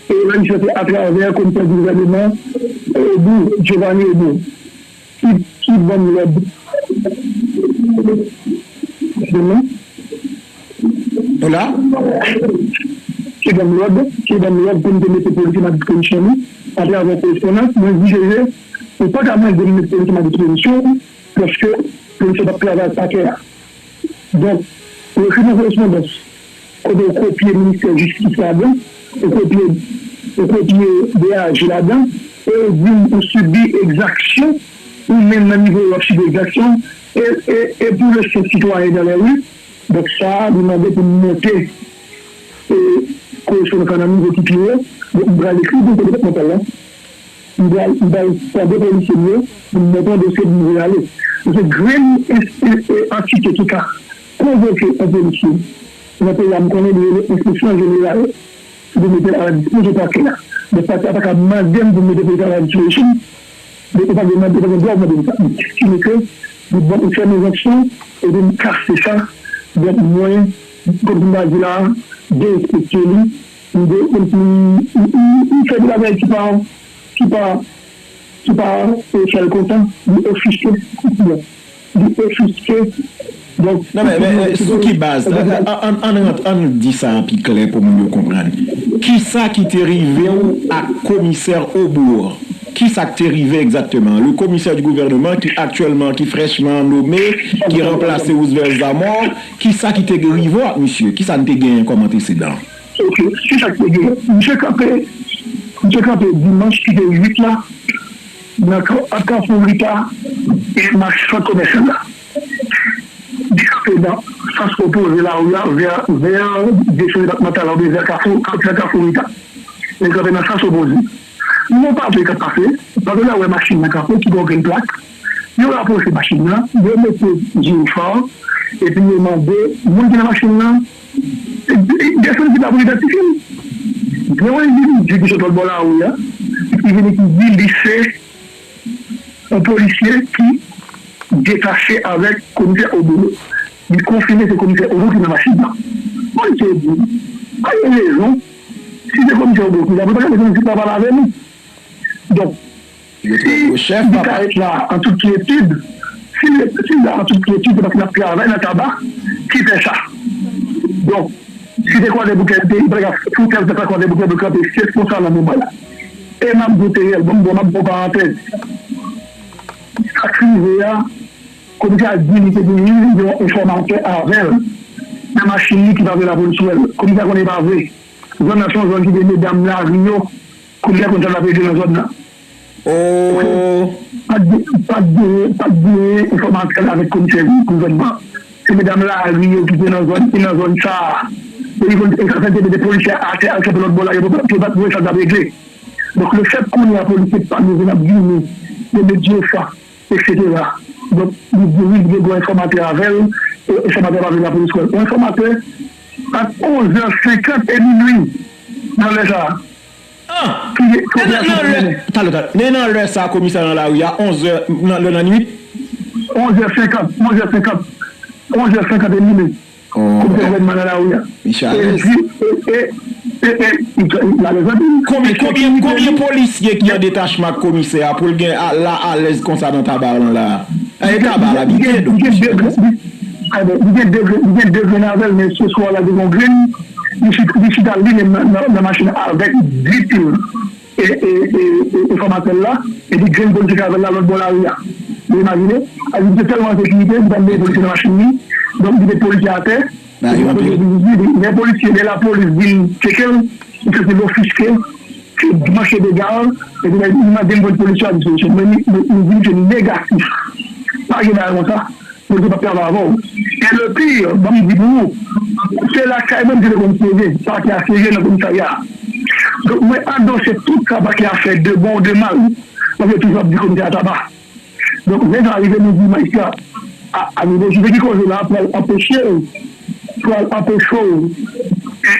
E lajistis lan se atravè komisè gouvèneman Obou, Giovanni Obou. Ki, ki ban m lòd. Demen. Ou la? Ki ban m lòd, ki ban m lòd pou m te mete polis lan a dispozisyon li, atravè korespondans, mwen di Jeze, ou pa ka mande m mete polis lan a dispozisyon, paske polis yo p ap travay ak pakè a. Donk, ou ekri nan korespondans, kote ou kopye ministè jistis ladan, ou kopye, ou kopye D A J ladan, e ou di m ou sibi egzaksyon, ou menm nan nivo w ap sibi egzaksyon, e, e, e pou le senp sitwayen dans les rues, donk sa a, li mande pou m monte, e, korespondans sa nan nivo ki pi wo, donk m pral ekri pou depatman la. M pral, m pral tande polisye m yo pou m montre yon dosye pou m voye ale. Paske grenn antite ki ka konvoke yon polisye nan peyi a, m konnen li rele enspeksyon jeneral, pou mete l a la dispozisyon pakè a. Men pakè a pa ka mande m pou m mete polisye a a la dispozisyon. Donk, ou pa gen mande, ou pa gen dwa mande m sa. Ki vle ke li ban m fèmen zanksyon, epi m kase sa. Donk, mwen, kòm m ta di la, derespekte li, m de, m, m, m, m fè de bagay ki pa, ki pa, ki pa, e, fè l kontan, li ofiske, li ofiske. Donk, non, men, men, men, sou ki baz? An, an, an, an, ann di sa pi klè pou moun yo konprann. Kisa ki te rive w ak komisè Aubourg? Kisa ki te rive egzakteman? Le commissaire du gouvernement ki aktyèlman, ki frèchman nome, ki ranplase Roosevelt Zamor, kisa ki te rive w ak misye? Kisa n te genyen kòm antesedan? Ok, kisa ki te genyen? Misye kanpe, misye kanpe dimanch ki te uit la, nan ka-, ant Kafou Rita e mach sant komèsyal la. Li kanpe nan sans opoze lari a, vè, vè desann depatmantal la oubyen vè Kafou, vè Kafou Rita. Li kanpe nan sans opoze. Nou pa vle k ap pase, pandan yo wè machin nan kanpe, ki gen yon grenn plak, yo rapwoche machin nan, yo mete jirofa, epi yo mande moun ki nan machin nan, e, e, pèsonn ki pa pou idantifye l. Gen yon endividi ki sot lòt bò lari a, ki vini ki di li se yon polisye ki detache avèk komisè Obo. Li konfime se komisè Obo ki nan machin nan. Polisye yo di, pa gen rezon, si se komisè Obo ki la, pou l pa ka bezwen di pa pale avè nou. Donk, si li ka ret la an tout kyetid, si, si li la an tout kyetid, se paske l ap travay nan Taba ki fè sa. Donk, si te kwaze pou kè, li pa t ap fè tout kè, li pa t ap kwaze pou kè, pou kanpe sèt konsa nan moman la. E m ap di w, Teriel, bon, bon, m ap ba w parantèz. Sa k rive a, komisè a di li te gen yon enfòmatè avè l nan machin li ki pa vle lapolis wè l. Komisè a konnen e pa vre. Zòn nan se yon zòn ki gen medam lari yo. Komisè a konn sa l ap regle nan zòn nan. Oh. Pa t gen, pa t gen, pa t gen enfòmatè avèk komisè gouvènman. Se medam lari yo ki te nan zòn, ki nan zòn sa a. E li konn, e sa fè te mete polisye a atè al kanpe lòt bò la, yo pa, yo pa t wè sa k ap regle. Donk, lefèt kounye a polisye pa bezwen ap vini, yo met dye sa, etsetera. Donk, li di wi, li gen dwa enfòmatè avè l, e enfòmatè pa vle lapolis wè l. Yon enfòmatè, ant onzè senkant e minui, nan lè sa a. Ah! Ki, ki operasyon nan lè, talè, talè. Men nan lè sa a, komisè nan lari a, onzè nan, nan lannwit? Onzè senkant, onzè senkant, onzè senkant e minui. Komisè gouvènman nan lari a. Misye alèz. E, e, e, e, li alèz anpil. Konbyen, konbyen, konbyen polisye ki an detachman ak komisè a pou l gen a, la alèz konsa nan Taba lan la? E Taba l abite, donk. Li gen de, li gen de, li gen de grenn avè l, men se swa la gen yon grenn, li chita, li chita li menm nan, nan, nan machin avèk dis pil e, e, e, e enfòmatè l la, epi grenn polisye k avè l la lòt bò lari a. Ou imajine? Sa vle di se tèlman sekirite, li pa t voye polisye nan machin li, donk li met polisye atè, epi lè polisye, lè lapolis vin tcheke l, li santi l ofiske, se manke dega, epi li mande m pou polisye a disponisyon. Men li, li, li di m se negatif. Pa gen bagay konsa. Polisye p ap travay avè w. E le pire, ban m di pou ou, se lakay mwen m te konn siyeje, pakè a siyeje nan komisarya a. Donk, mwen andose tout sa pakè a fè de bon ou de mal, mwen te toujou ap di komisè a Taba. Donk, lè sa rive, nou di majistra a, a nivo, si se ki koze la, pral anpeche, pral anpeche w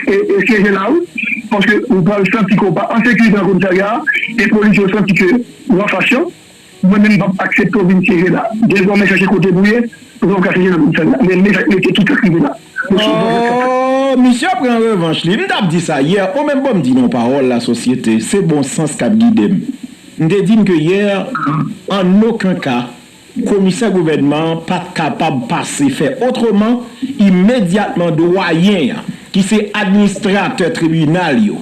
e, e, e siyeje la, wi. Paske ou pral santi ke w pa an sekirite nan komisarya a, e polisye yo santi ke w an fasyon. Mwen menm, m p ap aksepte w vin siyeje la. Dezòmè, chèche kote pou w ye, pou w ka siyeje nan komisarya. Men, men, mete tout sa k rive la. Oh, misye pran revanch li. M t ap di sa yè. Ou menm, bon, m di non pawòl lasosyete. Se bon sans k ap gide m. M te di n ke yè, an okenn ka, komisè gouvènman an pa t kapab pase fè otreman, imedyatman dwayen an, ki se administratè tribinal yo,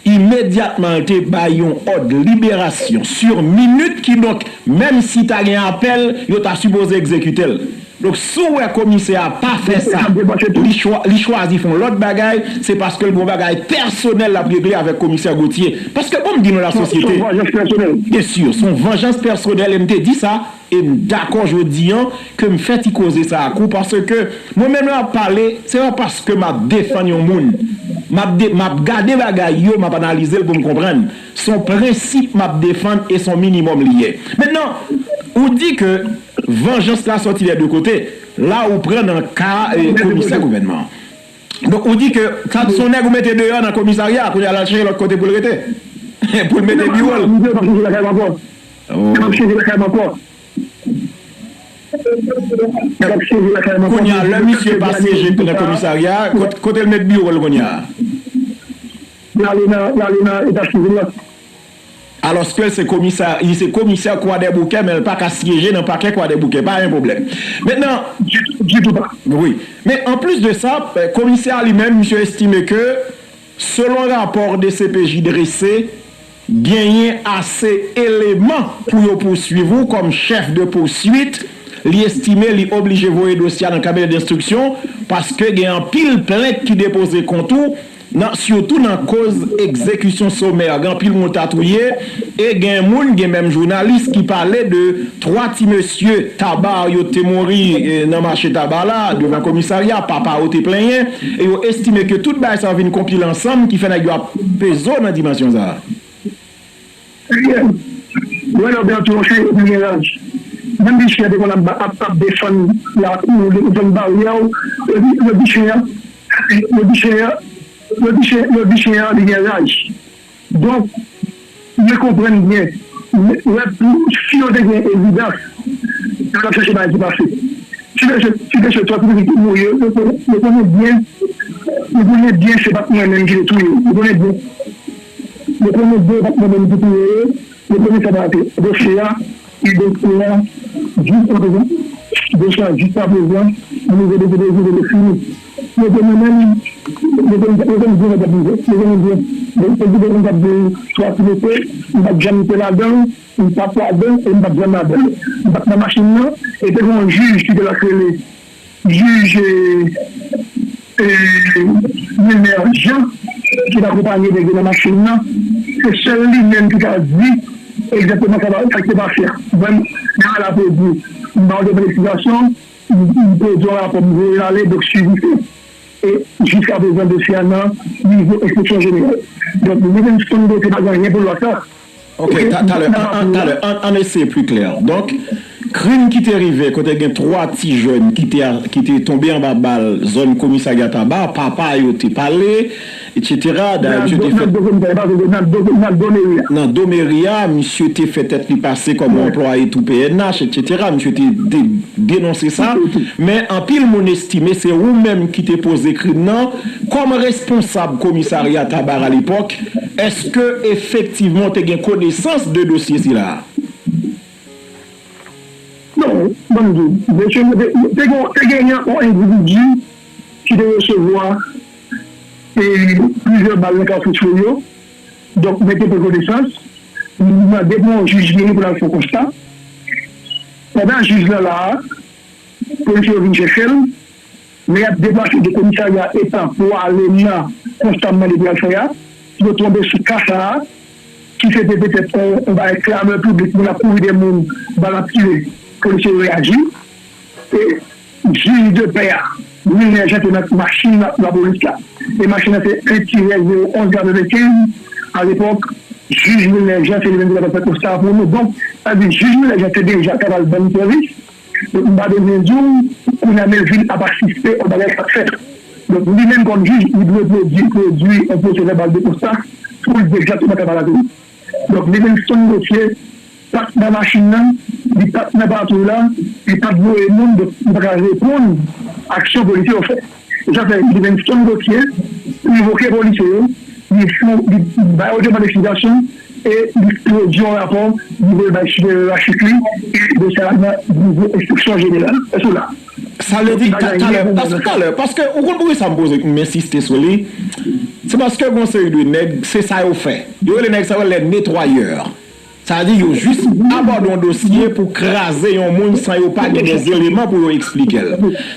imedyatman l te bay yon òd liberasyon sur minute, kidonk, menm si ta gen apèl, yo ta sipoze egzekite l. Donk, si w wè komisè a pa fè sa, li chwa-, li chwazi fè yon lòt bagay, se paske l gen yon bagay pèsonèl l ap regle avèk komisè Gauthier. Paske, bon, m di nou lasosyete. Se yon vanjans pèsonèl. Byen si, se yon vanjans pèsonèl, e m te di sa, e m dakò jodi an ke m fè ti koze sa ak ou, paske mwen menm lè m ap pale, se pa paske m ap defann yon moun. M ap de, m ap gade bagay yo, m ap analize l pou m konprann. Se yon prensip m ap defann e se yon minimòm li ye. Mentnan, ou di ke vanjans la sòti dè de kote. La ou pran nan ka eh, komisè gouvènman. Donk ou di ke sa se yon nèg ou mete deyò nan komisarya, kounye a l al chèche lòt kote pou l rete. Pou l mete biwo l. Oh. Kounye a, lè misye pa siyeje nan komisarya, kot- kote l met biwo l kounye a? L ale nan, l ale nan eta sivil la. Alòske l se komisa, li se komisè Kwadèboukè, men l pa ka siyeje nan pakè Kwadèboukè. Pa gen pwoblèm. Mentnan, ditou, ditou pa. Wi. Men anplis de sa, eh, komisè a li menm, misye estime ke, selon rapò D C P J drese, genyen ase eleman pou yo pouswiv ou kòm chèf de pouswit. Li estime li oblije voye dosye a nan kabinè denstriksyon paske gen anpil plent ki depoze kont ou, nan, sitou nan koz egzekisyon somè. Gen anpil moun ta touye, e gen moun, gen menm jounalis ki pale de twa ti mesye Taba yo te mouri eh, nan mache Taba la, devan komisarya, papa yo te plenyen, e yo estime ke tout bagay sa yo vin konpile ansanm ki fè nèg yo ap peze w nan dimansyon sa a. Mwen lè w gen yon ti yon chen epi gen raj. Menm di chen te konn ap, ap, ap defann lakou, defann baryè w, yo di, yo di chen an, yo di chen an, yo di chen, yo di chen an li gen raj. Donk, mwen konprann byen. Mwen, mwen, si yo te gen evidans, yo t ap chache bagay ki pase. Si te se, si te se twa ti pitit ki mouri yo, yo konnen, yo konnen byen, yo konnen byen se pa t mwen menm ki te touye yo. Yo konnen byen. Yo konnen byen pa t mwen menm ki touye yo. Yo konnen sa pa te dosye a. E dosye a, jiskaprezan, dosye a jiskaprezan, nan nivo de dosye de fini. Yo konnen menm, yo konnen, yo konnen byen sa k ap rive. Yo konnen byen. Donk, se ki te konn t ap di twa ti mesye, m pa t janm te ladan l, m pa t ladan l, e m pa t janm ladan l. M pa t nan machin nan, e te gen yon jij ki te la k rele jij eh, Wilner Jean, ki t akonpanye nèg yo nan machin nan, se sèl li menm ki ka di egzakteman sa, sa ki te pase a. Mwen, nan la pwodui, m ba w demann eksplikasyon, m pwodui yon rapò, m voye l ale, donk swivi se. E jiskaprezan dosye a nan nivo enspeksyon jeneral. Donk, Livingstone Gauthier pa gen anyen pou l wè sa. Ok, talè, talè, ann eseye pli klè. Donk, krim ki te rive kote gen twa ti jèn ki te, ki te tonbe anba bal zòn komisarya Taba, papa yo te pale, etsetera. Dayè, misye te fèt nan do komisarya, pa nan do, nan do meri a. Nan do meri a, misye te fè tèt li pase kòm yon anplwaye tou P N H, etsetera. Misye te de, denonse sa. Men anpil moun estime se ou menm ki te poze krim nan. Kòm responsab komisarya Taba alepòk, èske efektivman w te gen konesans de dosye sila a? Non, ban m di w, mesye, te, te gen, te genyen yon endividi ki te resevwa e, plizyè bal nan Kafou Chwoyo. Donk, mwen te pran konesans, m mande pou yon jij vini pou l al fè yon konsta. Pandan jij lan la a, polisye yo vin chèche l, men y ap deplase de komisarya eta pou ale nan konsta m mande pou y al fè a, yo tonbe sou ka sa a, ki se te petèt yon, yon bagay klamè piblik, moun ap kouri dèyè moun, bal ap tire, polisye yo reyaji. E jij de pè a, Wilner Jean te nan machin la, lapolis la. E machin nan se en tirè zewo onz katrevenkenz. Alepòk, jij Wilner Jean se li menm ki t ap fè konsta a pou nou. Donk, sa vle di jij Wilner Jean te deja t ap al ban n sèvis. Donk, m pa bezwen di w, kounye a Melvin ap asiste yon bagay k ap fèt. Donk, li menm kòm jij, li dwe pwodui, pwodui yon pwosè vèbal de konsta pou l di egzakteman sa k ap pase. Donk, Livingstone Gauthier pa t nan machin nan, li pa t nan patwouy la, li pa t voye moun, donk li pa ka reponn aksyon polisye yo fè. E sa fè Livingstone Gauthier revoke polisye yo, li fè, li ba yo demann eksplikasyon e li pwodui yon rapò, li voye bay siperyè yerachik li, e dosye a nan nivo enspeksyon jeneral. Èske w la? Sa vle di, ta- talè, paske talè, paske ou konn poukisa m poze, m ensiste sou li? Se paske gen yon seri de nèg, se sa yo fè. Yo rele nèg sa yo les nettoyeurs. Sa vle di yo jis abòde yon dosye pou kraze yon moun san yo pa gen de eleman pou yo eksplike l.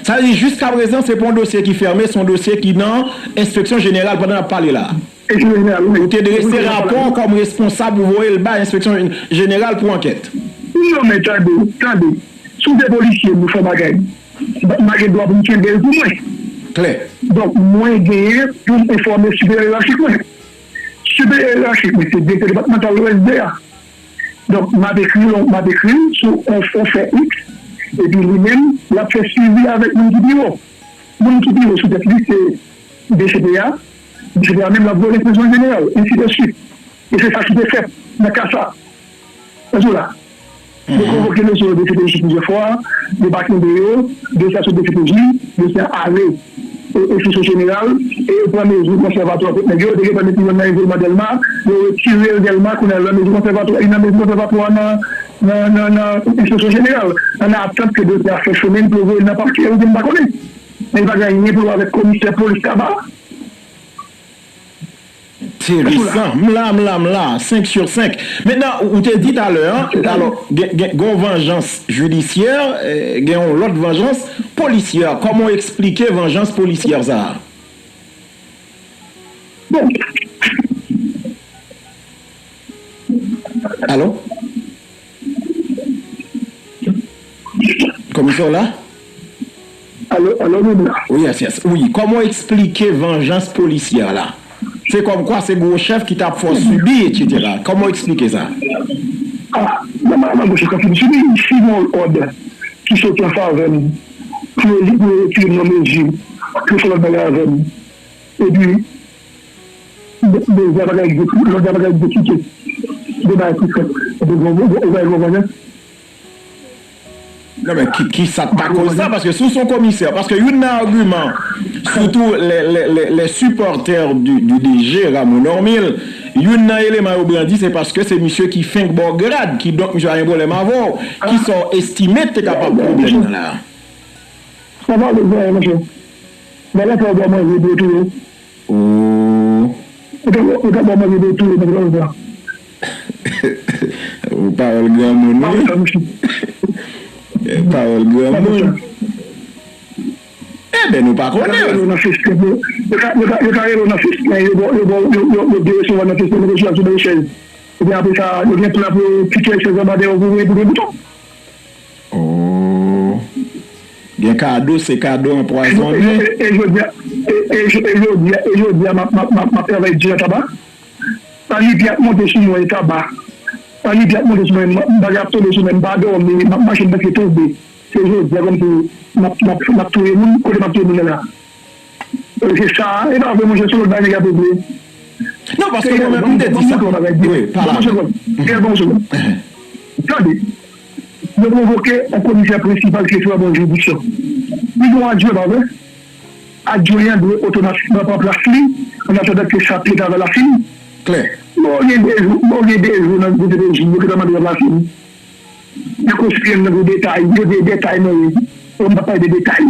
Sa vle di jiskaprezan, se pa yon dosye ki fèmen, se yon dosye ki nan enspeksyon jeneral pandan n ap pale la a. Ou te drese rapò kòm responsab ou voye l bay enspeksyon jeneral pou ankèt. Non, men tande, tande. Si w se polisye, m fè yon bagay, m pa gen dwa pou m kenbe l pou mwen. Klè. Donk, mwen genyen pou m enfòme siperyè yerachik mwen. Siperyè yerachik mwen se direktè depatmantal O S D a. Donk, m ap ekri l, m ap ekri l sou on, on fè X, epi li menm, l ap fè swivi avèk moun ki pi wo. Moun ki pi wo sou tèt li, se D C P A, D C P A menm l ap voye l enspeksyon jeneral, ensi de swit. E se sa ki te fèt nan ka sa. Èske w la? Yo konvoke mesye yo D C P J plizyè fwa, yo pa kenbe yo, dosye a sot D C P J, dosye a ale e, enspeksyon jeneral, e yo pran mezi konsèvatwa kont nèg yo, yo te gentan met youn nan izolman Dèlma, yo retire l Dèlma, kounye a l nan mezi konsèvatwa, li nan mezi konsèvatwa nan, nan, nan, nan enspeksyon jeneral. An atant ke dosye a fè chemen l pou yo voye l nan pakè, oubyen m pa konnen. Men li pa gen anyen pou l wè avèk komisè polis Taba. Enteresan. M la, m la, m la. Senk sou senk. Mentnan, ou te di talè, alò, gen, gen, gen yon vanjans jidisyè, eh, gen yon lòt vanjans polisyè. Kòman w eksplike vanjans polisyè sa a? Bon. Alo? Komisè w la? Alo, alo, wi, m la. Wi, yes, yes. Wi, kòman w eksplike vanjans polisyè la? Se kòmkwa se gwo chèf ki t ap fè w sibi, etsetera. Kòman w eksplike sa? Ah, nòmalman, gwo chèf k ap fè m sibi, si gen yon òd ki soti an favè m, pou yo, pou yo retire m nan mezi, pou yo fè lòt bagay avè m. Epi, de, de, lòt bagay egzekite, lòt bagay egzekite. De bagay ki fèt. Epi, bon, bon, bon, bon, bon, bon, bon. Non, men ki, ki sa k ta koz sa? Paske si w se yon komisè, paske youn nan agiman, sitou lè, lè, lè, lè sipòtè di, di D G Rameau Normil, youn nan eleman yo brandi, se paske se misye ki fenk ba w grad, kidonk misye pa gen pwoblèm avè w. Kisa w estime te kapab pwoblèm nan la? Sa pa vle di anyen, monchè. Bagay sa yo ba w manje pou yo touye w. Oh. Yo ta, yo ta ba w manje pou yo touye w nan prizon sa. Ou pawòl granmoun, wi. Eh, pawòl granmoun. Enben, nou pa konnen. Yo ka rele w nan festen, yo ka, yo ka, yo ka rele w nan festen, yo ba w, yo ba w, yo, yo, yo deresevwa nan festen, yo mete w sou yon chèz. Epi apre sa, yo gen plan pou yo pike chèz anba dèyè w pou, pou gen bouton. Oh. Gen kado, se kado anpwazonnen. E, e, e jodi a, e, e, e jodi a, e jodi a, m ap, m ap, m ap, m ap travay di nan Taba. Ann epi ap monte sou mwen Taba. Ann epi ap monte sou mwen, m, bagay ap tonbe sou mwen, m pa dòmi, m ap mache m panse tonbe. Se jodi a kòmsi m ap, m ap, m ap touye moun, kote m ap touye moun nan la. E, se sa, e pa vre, monchè, se lòt bagay nèg ap regle. Non, paske mwen menm, m te di sa. Wi, pale. Tande, yo konvoke yon komisè prensipal ki ekstreman bon jiridiksyon. Li gen yon adjwen, pa vre? Adjwen an dwe otomatikman pran plas li, an atandan ke sa pye travay la fini. Klè. Bon, gen de jou, bon, gen de jou nan D C P J, yo gentan mande pran plas li. Yo konspire m nan gwo detay, yo di detay mwen ye. Yo m pa pale de detay.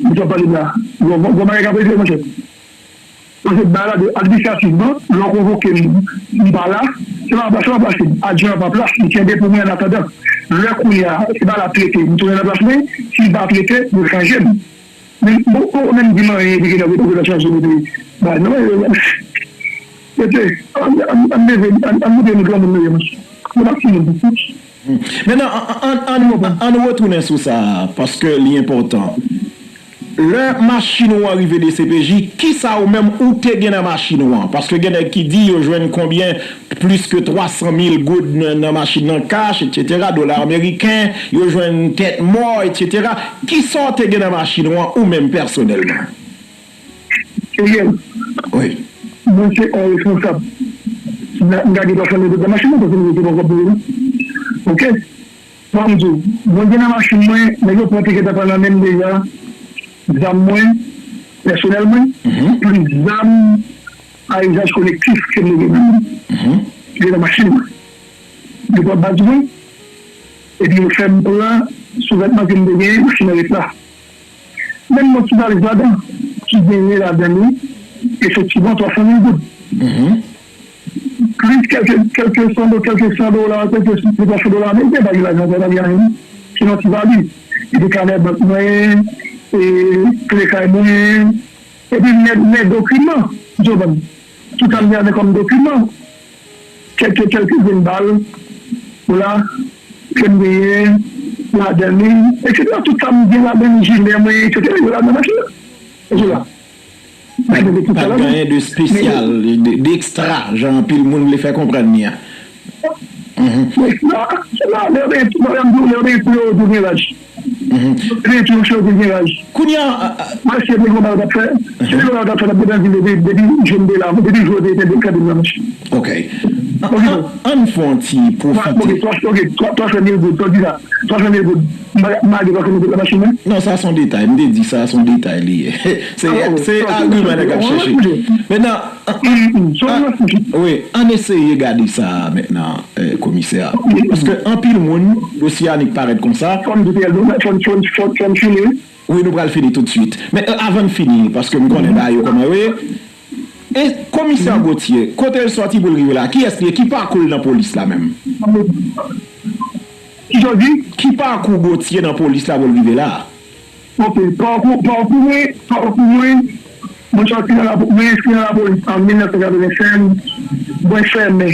Ou t ap pale la. Bon, bon, bon, bagay k ap regle, monchè. Paske bagay la de administrativman, lè w konvoke m, m pa la, se pa, se pa plas li, adjwen an pran plas li, kenbe pou mwen an atandan. Lè kounye a, se bagay la trete, m tounen nan plas mwen, si l pa trete, yo chanje m. Men, bon, ou menm di m anyen, epi gen lè reprezentasyon sou mete, ba, non, e, e, e, ann, ann, ann leve, ann, ann montre nou granmoun nou ye, monchè. Nou pa timoun. Mentnan, ann, ann, ann, ann retounen sou sa, paske li enpòtan. Lè machin ou an rive D C P J, kisa ou menm ou te gen nan machin ou an? Paske gen nèg ki di yo jwenn konbyen plis ke twa san mil goud nan, nan machin nan kach, etsetera, dola ameriken, yo jwenn tèt mò, etsetera. Kisa w te gen nan machin ou an, ou menm pèsonèlman? Ariel, wi. Mwen se yon responsab. M ta gen twa san mil goud nan machin nan, paske m te pran kòb mwen. Oke? Ban m di w, mwen gen nan machin mwen, nèg yo pran tikèt apa nan men m deja, zam mwen, pèsonèl mwen, plis zam a izaj kolektif ke m gen nan men m, ki gen nan machin mwen. Yo pran baz mwen, epi yo fè m pran souvètman ke m te genyen, machin nan ret la. Menm yon ti valiz ladan, ki genyen ladan li, efektivman, twa san mil goud. Plis kèlke, kèlke san do-, kèlke san dola, kèlke san dola ameriken, pa gen lajan, pa gen anyen. Se yon ti valiz. Epi kanè bank mwen, e kle kay mwen, epi mèt, mèt dokiman, m konprann. Tout sa m gen ladan kòm dokiman. Kèlke, kèlke grenn bal, vwala, ke m genyen ladan li, etsetera. Tout sa m gen ladan li, jilè mwen, etsetera, yo ladan machin nan. Etsetera. Pa t gen anyen de espesyal, de, de ekstra, jan anpil moun vle fè konprann li a. Mhm. Lè w gen tou, lè w gen tou, lè w gen tou, yo tou gen laj. Yo tou gen tou, yo tou gen laj. Kounye a, Mwen se te konba yo t ap fè. Se te konba yo t ap fè, t ap depann depi, depi je m te la, depi jou yo te te kade m nan machin. Ok. Ann fè yon ti pwofite. Ok, twa, ok, twa, twa san mil goud, twa di sa. Twa san mil goud. M pa gen twa san mil goud nan machin mwen. Non, sa se yon detay. M te di sa se yon detay li ye. Se, se agiman nèg ap chèche. Mentnan, wi, ann eseye gade sa mentnan, komisè. Paske anpil moun, dosye a nik parèt konsa. Fò m di fò m fini. Wi, nou pral fini toutswit. Men avan n fini, paske m konnen bagay yo kòman yo ye. E komisè Gauthier, kote l sòti pou l rive la? Kiyès li ye? Ki pakou l nan polis la menm? Kisa w di? Ki pakou Gauthier nan polis la pou l rive la? Ok, pakou, pakou mwen, pakou mwen, mwen sòti nan lapo, mwen enskri nan lapolis an mil nèf san katrevennsèz, mwen fèmen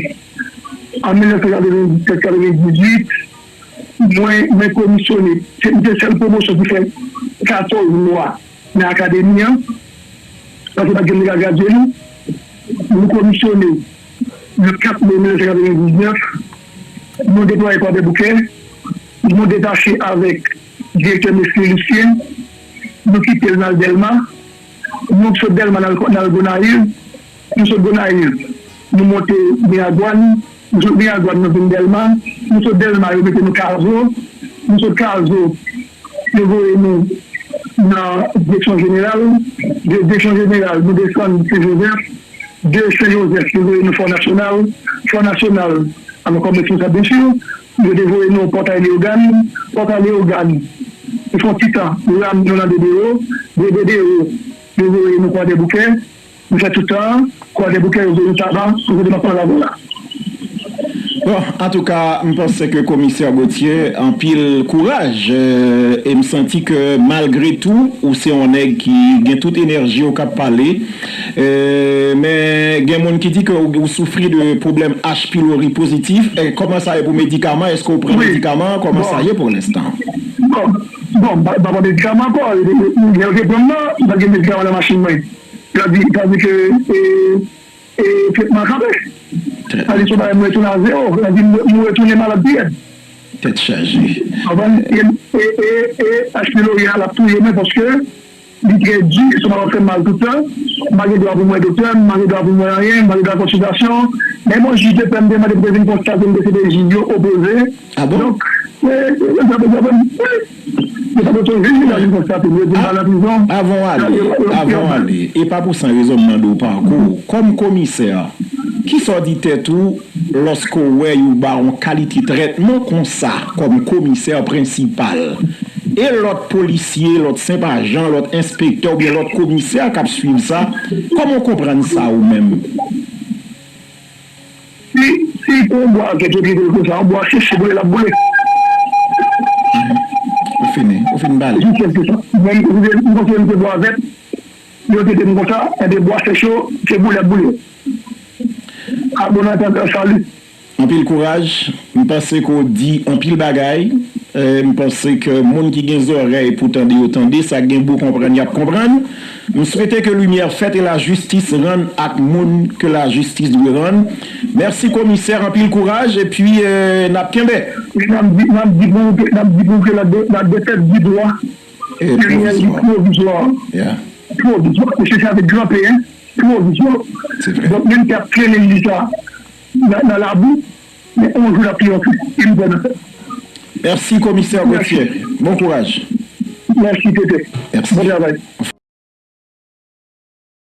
an mil nèf san katrevenndisèt katrevenndizwit, mwen, mwen komisyone, se, se sèl pwomosyon ki fè katòz mwa nan akademi an, paske pa t gen nèg a gradye nou, nou komisyone le kat me mil nèf san katrevenndisnèf, nou deplwaye Kwadèboukè, nou detache avèk direktè Nestlé Lucien, nou kite l n al Dèlma, nou sot Dèlma n al, n al Gonayiv, nou sot Gonayiv, nou monte Miragwàn, nou sot Miragwàn nou vin Dèlma, nou sot Dèlma yo mete nou Kazo, nou sot Kazo yo voye nou nan direksyon jeneral, de direksyon jeneral nou desann Sen Jozèf, de Sen Jozèf yo voye nou Fò Nasyonal, Fò Nasyonal, alò kòm responsab byensi, yo te voye nou Pòtay Leyogàn, Pòtay Leyogàn, nou fè yon ti tan, yo ramenn nou nan Dedewo, de Dedewo yo voye nou Kwadèboukè, nou fè tout tan an, Kwadèboukè yo voye nou Taba, pou kote m ap pale avè w la. Bon, antouka, m panse ke komisè Gauthier, anpil kouraj, e m santi ke malgre tou, ou se yon nèg ki gen tout enèji w k ap pale, men gen moun ki di ke ou soufri de pwoblèm H. pylori pozitif. Kòman sa ye pou medikaman? Èske ou pran medikaman? Kòman sa ye pou lenstan? Bon, bon, m pa pran medikaman ankò. Lè yo te pran m nan, m pa t gen medikaman nan machin mwen. Sa di, sa di ke e, e, tretman kanpe. Sa di se yon bagay mwen retounen a zewo. Sa di mwen retounen malad pi rèd. Tèt chaje. Konprann? E, e, e, e, H. pylori a l ap touye mwen paske li trè di, estomak ap fè m mal tout tan. M pa gen dwa pou m wè doktè, m pa gen dwa pou m wè anyen, m pa gen dwa konsiltasyon. Men bon, jij de pè m te mande pou te vin konstate m ke se te jij yo opoze. Donk, e, e, e, e, e, e, yo pa t otorize jij la vin konstate m, yo di m pa nan prizon. Avan w ale, avan w ale, e pa pou san rezon m mande w pakou w, kòm komisè, kisa w di tèt ou lòske w wè yo ba w yon kalite trètman konsa kòm komisè prensipal? E lòt polisye, lòt senp ajan, lòt enspektè oubyen lòt komisè k ap swiv sa, kòman w konprann sa ou menm? Si, si pou yon bwa vèt yo trete l konsa, yon bwa seche boule l ap boule. Ou fini, ou fin pale. Jis sèl ke sa. Mwen, m konsidere m se bwa vèt, yo trete m konsa, enben bwa sèche yo, se boule l ap boule. A bon antant, salut. Anpil kouraj. M panse ke w di anpil bagay. E, m panse ke moun ki gen zòrèy pou tande yo tande, sa k gen bou konprann y ap konprann. M swete ke limyè fèt e lajistis rann ak moun ke lajistis dwe rann. Mèsi komisè, anpil kouraj epi, e, n ap kenbe. N ap di, n ap di pou w ke, n ap di pou w ke la de, la défaite du droit, e, pwovizwa. Pwovizwa. Pwovizwa. E se sa avèk gran P, en. Pwovizwa. Donk, menm ki ap trennen li sa nan, nan labou, men yon jou l ap triyonfe. E m kwè nan sa. Mèsi, komisè Gauthier. Bon kouraj. Mèsi, Tete. Bon travay.